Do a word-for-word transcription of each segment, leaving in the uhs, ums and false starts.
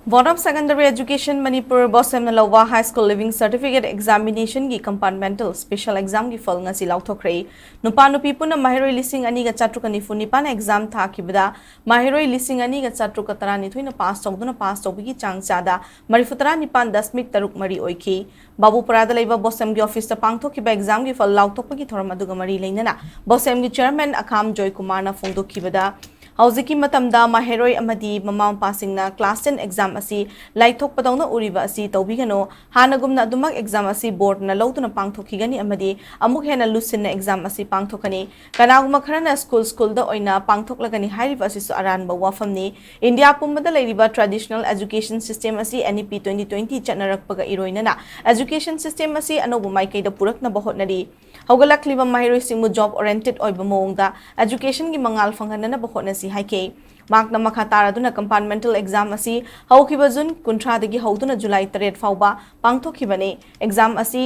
Board of Secondary Education Manipur, BOSEM ꯅ ꯂꯧꯕ High School Leaving Certificate Examination ꯒꯤ Compartmental Special Exam ꯒꯤ ꯐꯜ ꯉꯁꯤ ꯂꯥꯎꯊꯣꯛꯈ꯭ꯔꯦ꯫ ꯅꯨꯄꯥ ꯅꯨꯄꯤ ꯄꯨꯟꯅ ꯃꯍꯩꯔꯣꯏ ꯂꯤꯁꯤꯡ ꯑꯅꯤꯒ ꯆꯥꯇ꯭ꯔꯨꯛꯀ ꯅꯤꯐꯨ ꯅꯤꯄꯥꯟ exam ꯊꯥꯈꯤꯕꯗ ꯃꯍꯩꯔꯣꯏ ꯂꯤꯁꯤꯡ ꯑꯅꯤꯒ ꯆꯥꯇ꯭ꯔꯨꯛꯀ ꯇꯔꯥꯅꯤꯊꯣꯏꯅ pass ꯇꯧꯗꯨꯅ pass ꯇꯧꯕꯒꯤ ꯆꯥꯡ ꯆꯥꯗ ꯃꯔꯤꯐꯨ ꯇꯔꯥ ꯅꯤꯄꯥꯟ ꯗꯁꯃꯤꯛ ꯇꯔꯨꯛ ꯃꯔꯤ ꯑꯣꯏꯈꯤ꯫ ꯕꯥꯕꯨꯄꯨꯔꯥꯗ ꯂꯩꯕ BOSEM ꯒꯤ office ꯇ ꯄꯥꯡꯊꯣꯛꯈꯤꯕ exam ꯒꯤ ꯐꯜ ꯂꯥꯎꯊꯣꯛꯄꯒꯤ ꯊꯧꯔꯝ ꯑꯗꯨꯒ ꯃꯔꯤ ꯂꯩꯅꯅ BOSEM ꯒꯤ Chairman ꯑꯈꯥꯝ ꯖꯣꯏꯀꯨꯃꯥꯔꯅ ꯐꯣꯡꯗꯣꯛꯈꯤꯕꯗ, ꯍꯧꯖꯤꯛꯀꯤ ꯃꯇꯝꯗ ꯃꯍꯩꯔꯣꯏ ꯑꯃꯗꯤ ꯃꯃꯥ ꯃꯄꯥꯁꯤꯡꯅ class ten exam ꯑꯁꯤ ꯂꯥꯏꯊꯣꯛꯄꯗꯧꯅ ꯎꯔꯤꯕ ꯑꯁꯤ ꯇꯧꯕꯤꯒꯅꯨ꯫ ꯍꯥꯟꯅꯒꯨꯝꯅ ꯑꯗꯨꯃꯛ exam ꯑꯁꯤ board ꯅ ꯂꯧꯗꯨꯅ ꯄꯥꯡꯊꯣꯛꯈꯤꯒꯅꯤ ꯑꯃꯗꯤ ꯑꯃꯨꯛ ꯍꯦꯟꯅ ꯂꯨꯁꯤꯟꯅ exam ꯑꯁꯤ ꯄꯥꯡꯊꯣꯛꯀꯅꯤ꯫ ꯀꯅꯥꯒꯨꯝꯕ ꯈꯔꯅ school school ꯗ ꯑꯣꯏꯅ ꯄꯥꯡꯊꯣꯛꯂꯒꯅꯤ ꯍꯥꯏꯔꯤꯕ ꯑꯁꯤꯁꯨ ꯑꯔꯥꯟꯕ ꯋꯥꯐꯝꯅꯤ꯫ ꯏꯟꯗꯤꯌꯥ ꯄꯨꯝꯕꯗ ꯂꯩꯔꯤꯕ traditional education system ꯑꯁꯤ NEP twenty twenty ꯆꯠꯅꯔꯛꯄꯒ ꯏꯔꯣꯏꯅꯅ education system ꯑꯁꯤ ꯑꯅꯧꯕ ꯃꯥꯏꯀꯩꯗ ꯄꯨꯔꯛꯅꯕ ꯍꯣꯠꯅꯔꯤ꯫ ꯍꯧꯒꯠꯂꯛꯂꯤꯕ ꯃꯍꯩꯔꯣꯏꯁꯤꯡꯕꯨ job oriented ꯑꯣꯏꯕ ꯃꯑꯣꯡꯗ education ꯒꯤ ꯃꯉꯥꯜ ꯐꯪꯍꯟꯅꯅꯕ ꯍꯣꯠꯅꯁꯤ ꯍꯥꯏꯈꯤ꯫ ꯃꯍꯥꯛꯅ ꯃꯈꯥ ꯇꯥꯔꯗꯨꯅ compartmental exam ꯑꯁꯤ ꯍꯧꯈꯤꯕ ꯖꯨꯟ ꯀꯨꯟꯊ꯭ꯔꯥꯗꯒꯤ ꯍꯧꯗꯨꯅ ꯖꯨꯂꯥꯏ ꯇꯔꯦꯠ ꯐꯥꯎꯕ ꯄꯥꯡꯊꯣꯛꯈꯤꯕꯅꯤ꯫ Exam ꯑꯁꯤ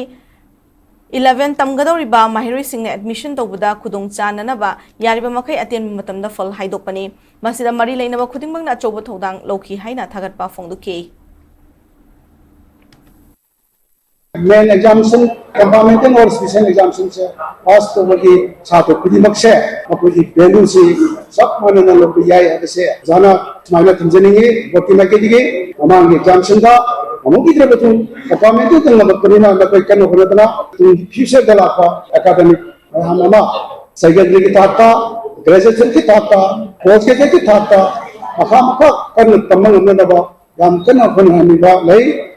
eleven ꯇꯝꯒꯗꯧꯔꯤꯕ ꯃꯍꯩꯔꯣꯏꯁꯤꯡꯅ admission ꯇꯧꯕꯗ ꯈꯨꯗꯣꯡ ꯆꯥꯅꯅꯕ ꯌꯥꯔꯤꯕ ꯃꯈꯩ ꯑꯇꯦꯟꯕ ꯃꯇꯝꯗ ꯐꯜ ꯍꯥꯏꯗꯣꯛꯄꯅꯤ꯫ ꯃꯁꯤꯗ ꯃꯔꯤ ꯂꯩꯅꯕ ꯈꯨꯗꯤꯡꯃꯛꯅ ꯑꯆꯧꯕ ꯊꯧꯗꯥꯡ ꯂꯧꯈꯤ ꯍꯥꯏꯅ ꯊꯥꯒꯠꯄ ꯐꯣꯡꯗꯣꯛꯈꯤ꯫ Main examination, compartmental or special examination say pass ꯇꯧꯕꯒꯤ ꯁꯥꯇ꯭ꯔ ꯈꯨꯗꯤꯡꯃꯛꯁꯦ ꯃꯈꯣꯏꯒꯤ value ꯁꯤ ꯆꯞ ꯃꯥꯟꯅꯅ ꯂꯧꯕ ꯌꯥꯏ ꯍꯥꯏꯕꯁꯦ ꯑꯣꯖꯥꯅ ꯁꯨꯃꯥꯏꯅ ꯊꯝꯖꯅꯤꯡꯉꯤ꯫ Board ꯀꯤ ꯃꯥꯏꯀꯩꯗꯒꯤ ꯃꯃꯥꯡꯒꯤ examination ꯗ ꯐꯪꯍꯧꯈꯤꯗ꯭ꯔꯕꯁꯨ compartmental ꯇꯪ ꯉꯝꯃꯛꯄꯅꯤꯅ ꯅꯈꯣꯏ ꯀꯟꯅ ꯍꯣꯠꯅꯗꯅ ꯇꯨꯡꯒꯤ future ꯗ ꯂꯥꯛꯄ academic ꯃꯌꯥꯝ ꯑꯃ secondary ꯒꯤ ꯊꯥꯛꯇ, graduation ꯒꯤ ꯊꯥꯛꯇ, post graduate ꯀꯤ ꯊꯥꯛꯇ ꯃꯈꯥ ꯃꯈꯥ ꯀꯟꯅ ꯇꯝꯕ ꯉꯝꯅꯅꯕ ꯌꯥꯝ ꯀꯟꯅ ꯍꯣꯠꯅꯍꯟꯅꯤꯡꯕ ꯂꯩ꯫